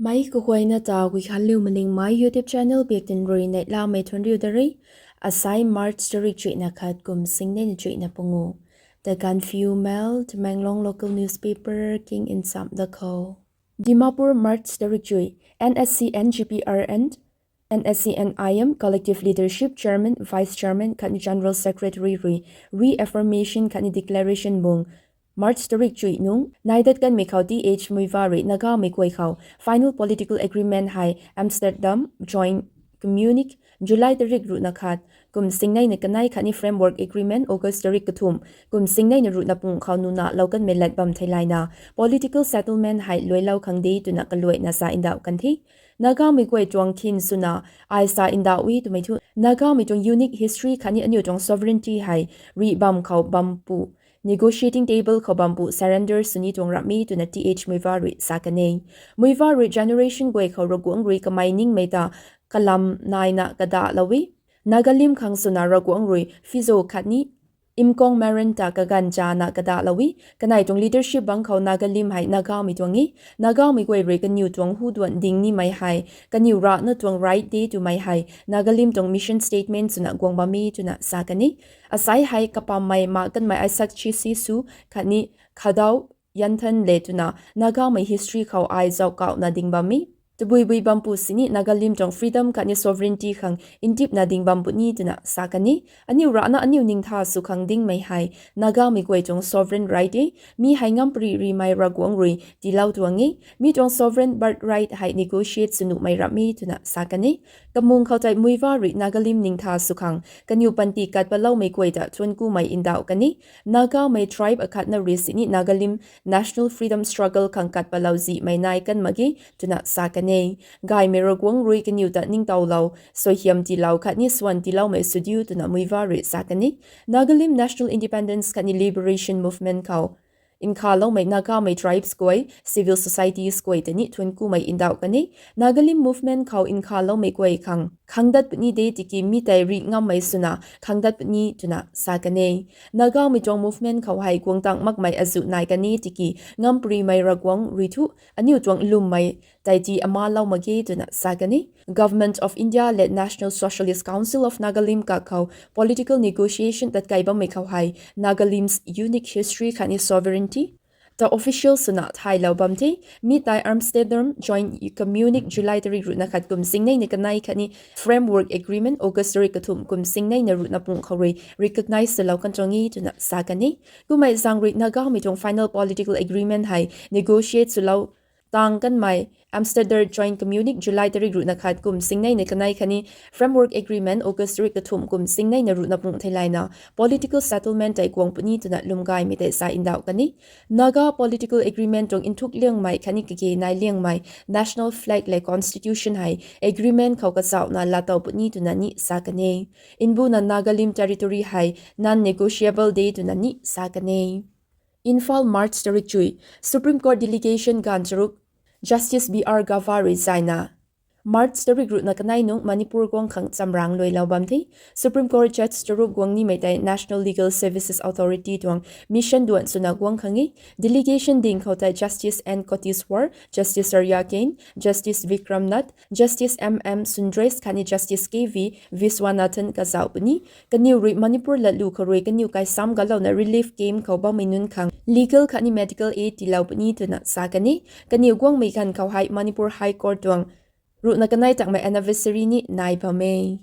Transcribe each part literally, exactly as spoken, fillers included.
Mei kaguayna ta Guikhanliu Malingmei YouTube channel biak tin rui neihlamei thuanriu da re. Asai March tarik chuihna khat kum singneina chuihna pungu. The Gaanphiu Mail, Tamenglong local newspaper king nsam da khou. Dimapur, March tarik chuih. N S C N G P R N, N S C N I M collective leadership, chairman, vice chairman khatni general secretary rui reaffirmation khatni declaration bung March tarik chuih nung nai dat kanmei khou Th Muivah rui Nagamei guay khou final political agreement hei Amsterdam Joint Communique, July tarik ruhna khat kum singneina kanei khatni framework agreement August tarik kathumh kum singneina ruhna pung khou nuna lou kanmei lat bam theilayna political settlement hei luailou khang de twna kaluaina sa ndauh kan the. Nagamei guay tuang khin swna ai sa ndauh e twmei thu Nagamei tuang unique history khatni aniu tuang sovereignty hei rih bam khou bampu negotiating table khou bampu surrender sw ni tuang ramh e twna Th Muivah rui sa kan e. Muivah rui generation guay khou Ravguangc rui kamei ningmei ta kalam naina kadahlou e. Nagalim khang swna Ravguangc rui Fizo khatni Imkong Maren ta kaganv chana kadahlou e. Kanei tuang leadership bangc khou Nagalim hei Nagamei tuang e. Nagamei guay rui kaniw tuang huduan ding nimei hei kaniw rana tuang right de twmei hei Nagalim tuang mission statement swna guang bam e twna sa kan e. Asai hei kapammei ma kanmei Isaac Chisesu khatni Khadao Yanthan le twna Nagamei history khou ai zauc kauhna ding bam e. Tabuibui bampu sini Nagalim tuang freedom khatni sovereignty khang ntipna ding bam puni twna sa kan e. Aniu rana aniu ningtha sw khang dingmei hei Nagamei guay tuang sovereign right e. Mi hei ngamparih rimei Ravguangc rui tiilou tuang e. Mi tuang sovereign birthright hei negotiate sw nuhmei ramh e twna sa kan e. Kamung khou tei Muivah rui Nagalim ningtha sw khang kaniw panty kat paloumei guay ta thuanc kumei ndauh kan e. Nagamei tribe akhatna rui sini Nagalim national freedom struggle khang kat palou zihmei nai kan mak ge twna sa kan e. Gaymei Ravguangc rui kaniw ta ningtowlou, suaihiam tiilou khatni swan tiiloumei sw diu twna Muivah rui sa kan e. Nagalim national independence khatni liberation movement khou nkhavloumei Nagamei tribes guay, civil societies guay ta ni thuanc kumei ndauh kan e. Nagalim movement khou nkhavloumei guay khang khang dat puni de tiki mi tei rih ngammei swna khang dat puni twna sa kan e. Nagamei tuang movement khou hei guang tang makmei azuh nai kan e tiki ngamparihmei Ravguangc rui thu aniu tuang lwmmei tei ti ama lou mak ge twna sa kan e. Government of India le National Socialist Council of Nagalim kak khou political negotiation tatkai bammei khou hei Nagalim's unique history khatni sovereignty ta official swna thaylou bam the. Mi tei Amsterdam Joint Communique July tarik ruhna khat kum singneina kanei khatni framework agreement August tarik kathumh kum singneina ruhna pung khou rui recognize swlou kan tuang e twna sa kan e. Kummei zaeng rui Nagamei tuang final political agreement hei negotiate swlou tang kanmei Amsterdam Joint Communique July tarik ruhna khat kum singneina kanei khatni framework agreement August tarik kathumh kum singneina ruhna pung theilayna political settlement tei guang puni twna lwmgaymei tei sa ndauh kan e. Naga political agreement tuang nthuk liangmei khatni kage nai liangmei national flag le constitution hei agreement khou kazauhna laatow puni twna ni sa kan e. Mbuna Nagalim territory hei non-negotiable de twna ni sa kan e. Imphal, March tarik chuih. Supreme Court delegation ganv charuk Justice B R Gava rui zayna March tarik ruhna kanei nung Manipur guang khang chamrang luailou bam the. Supreme Court judge charuk guang nimei tei National Legal Services Authority tuang mission duan swna guang khang e. Delegation ding khou tei Justice N Koteswar, Justice Surya Kant, Justice Vikram Nath, Justice M M Sundresh khatni Justice K V Viswanathan kazauh puni. Kaniw rui Manipur latlu khou rui kaniw kaisam galouna relief camp khou bammei nunc khang legal khatni medical aid tiilou puni twna sa kan e. Kaniw guangmei ganv khou hei Manipur High Court tuang ruhna kanei takmei anniversary ni nai bam e.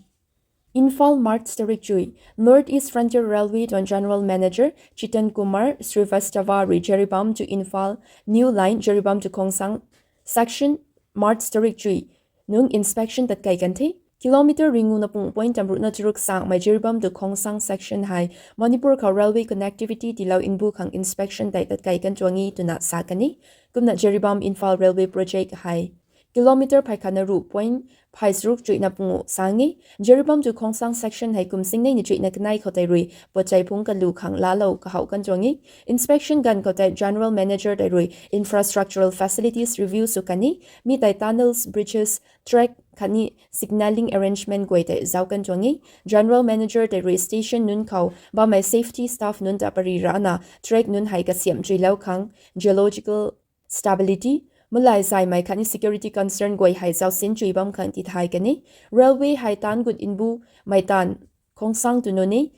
Imphal, March tarik chuih. North East Frontier Railway tuang General Manager Chitan Kumar Srivastava rui Jiribam to Imphal new line, Jiribam to Khongsang section March tarik chuih nung inspection tatkai kan the. Kilometer ringuna pung point tam ruhna charuk sangmei Jiribam to Khongsang section hei Manipur khou railway connectivity tiilou mbu khang inspection tei tatkai kan tuang e twna sa kan e. Kumna Jiribam Imphal railway project hei kilometer phey khatna ruh point phey charuk chuihna pungu sang e. Jiribam to Khongsang section hei kum singneina chuihna kanei khou tei rui pochai phungc kalu khang laalou kahouh kan tuang e. Inspection ganv khou tei General Manager tei rui infrastructural facilities review sw kan e. Mi tei tunnels, bridges, track khatni signalling arrangement guay tei zauc kan tuang e. General Manager tei rui station nunc khou bammei safety staff nunc ta pary rana track nunc hei kasiamh chuilou khang, geological stability, malai zaymei khatni security concern guay hei zausin chui bam khang tithay kan e. Railway hei taanv gut nbu mei taanv Khongsang tu Noney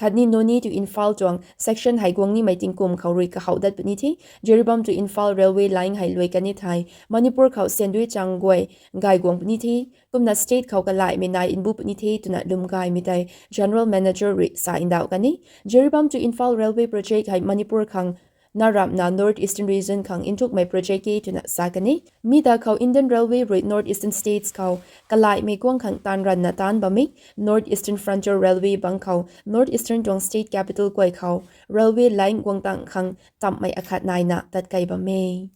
khatni Noney tu Imphal tuang section hei guang nimei tingkum khou rui kahouh dat puni the. Jiribam tu Imphal railway line hei lui kan e thei Manipur khou sandui chang guay gay guang puni the. Kumna state khou kalaimei nai nbu puni the twna lwm gaymei tei general manager rui sa ndauh kan e. Jiribam tu Imphal railway project hei Manipur khang naramna North Eastern region khang nthukmei project e twna sa kan e. Mi ta khou Indian Railway rui North Eastern states khou kalaimei guang khang taanv ranvna taanv bam e. North Eastern Frontier Railway bang khou North Eastern tuang state capital guay khou railway line guang tang khang tamhmei akhat naina tat kei bam e.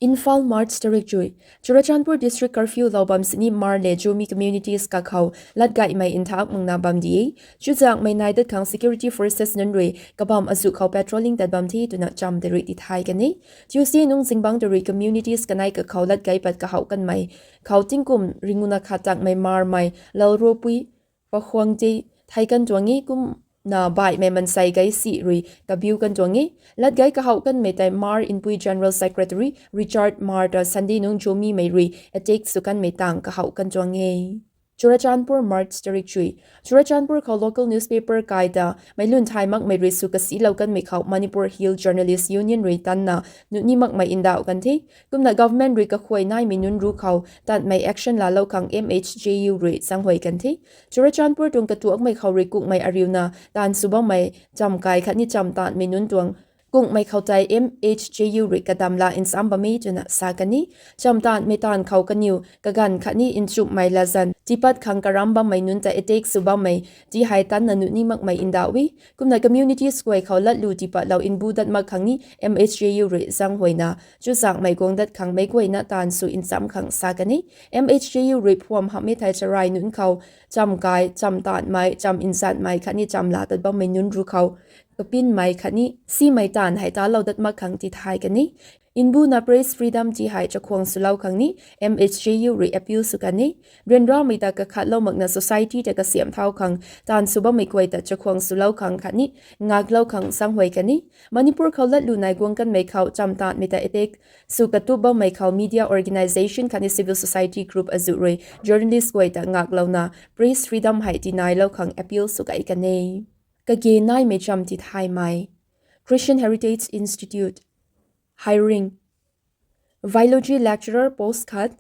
Imphal, March tarik chui. Churachandpur district curfew lou bam sini Hmar le Zomi communities kakhou latgaymei nthak makna bam di e. Chuzaenghmei nai dat khang security forces nunc rui kabam azuh khou patrolling tat bam the twna cham tei rui tithay kan e. Tuesday nung zingbangc tei rui communities kanei kakhou latgay pat kahouh kanmei khou tingkum ringuna khat tangmei Hmarmei Lalropui Pakhuangte thei kan tuang e. Kumna baihmei mansei gay si rui kabiu kan tuang e. Latgay kahouh kanmei tei Hmar Inpui General Secretary Richard Hmar ta Sunday nung Zomimei rui attack sw kanmei tang kahouh kan tuang e. Churachandpur, March tarik chui. Churachandpur khou local newspaper kai ta meic lun thay makmei rui sw kasilou kanmei khou Manipur Hill Journalist Union rui tanna nuh ni makmei ndauh kan the. Kumna government rui kakhuay naimei nunc ru khou tanmei action laalou khang M H J U rui zaenghuay kan the. Churachandpur tuang katuakmei khou rui kukmei ariuna taanv sw bammei chamv kai khatni chamv taanvmei nunc tuang kukmei khou tei M H J U rui kadam la nsam bam e twna sa kan e. Chamv taanvmei taanv khou kaniw kaganv khatni nchumhmei latzan tiipat khang karam bammei nunc ta attack sw bammei ti hei tanna nuh ni makmei ndauh e. Kumna communities guay khou latlu tiipatlou nbu dat mak khang ni M H J U rui zaenghuayna chuzaenghmei guang dat khang meic guayna taanv sw nsam khang sa kan e. M H J U rui phuam hamhmei thei charai nunc khou chamv kai, chamv taanvmei, chamv nzanhmei khatni chamv la tat bammei nunc ru khou kapinmei khatni simei taanv hei talou dat mak khang tithay kan e. Nbuna press freedom ti hei chakhwang swlou khang ni M H J U rui appeal sw kan e. Ryanramei ta kakhatlou makna society ta kasiamh thau khang taanv sw bammei guay ta chakhwang swlou khang khatni ngaklou khang zaenghuay kan e. Manipur khou latlu nai guang kanmei khou chamv taanvmei ta attack sw katup bammei khou media organisation khatni civil society group azuh rui journalist guay ta ngaklouna press freedom hei tinailou khang appeal sw kai kan e. Kage naimei chamv tithaymei. Christian Heritage Institute, hiring. Biology lecturer post khat.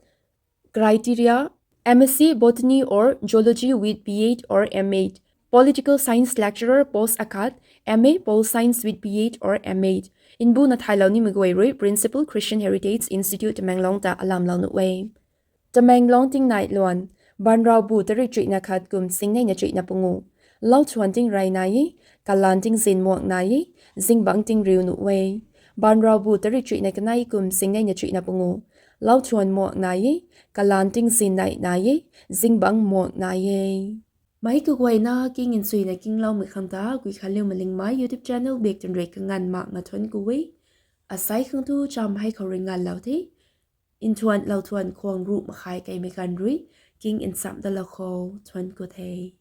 Criteria: M S C Botany or Zoology with B Ed or M Ed. Political Science lecturer post akhat, M A Pol Science with B Ed or M Ed. Nbuna thaylou nimei guay rui Principal, Christian Heritage Institute, Tamenglong ta alamlou nuh e. Tamenglong tingnai luan. Banraubu tarik chuihna khat kum singneina chuihna pungu. Lauthuan tingrey nai e, kalanv tingzin muak nai e, zingbangc tingriu nuh e. Banraubu tarik chuihna kanei kum singneina chuihna pungu. Lauthuan muak nai e, kalanv tingzin neih nai e, zingbangc muak nai e. Meic kaguayna king nchuina kingloumei khang ta Guikhanliu Malingmei YouTube channel bak twn rui kanganv makna thuanc ku e. Asei khang tu chamv hei khou rui nganvlou the. Nthuan lauthuan khwang ruh makhai keimei ganv rui king nchamh dalou khou thuanc ku the.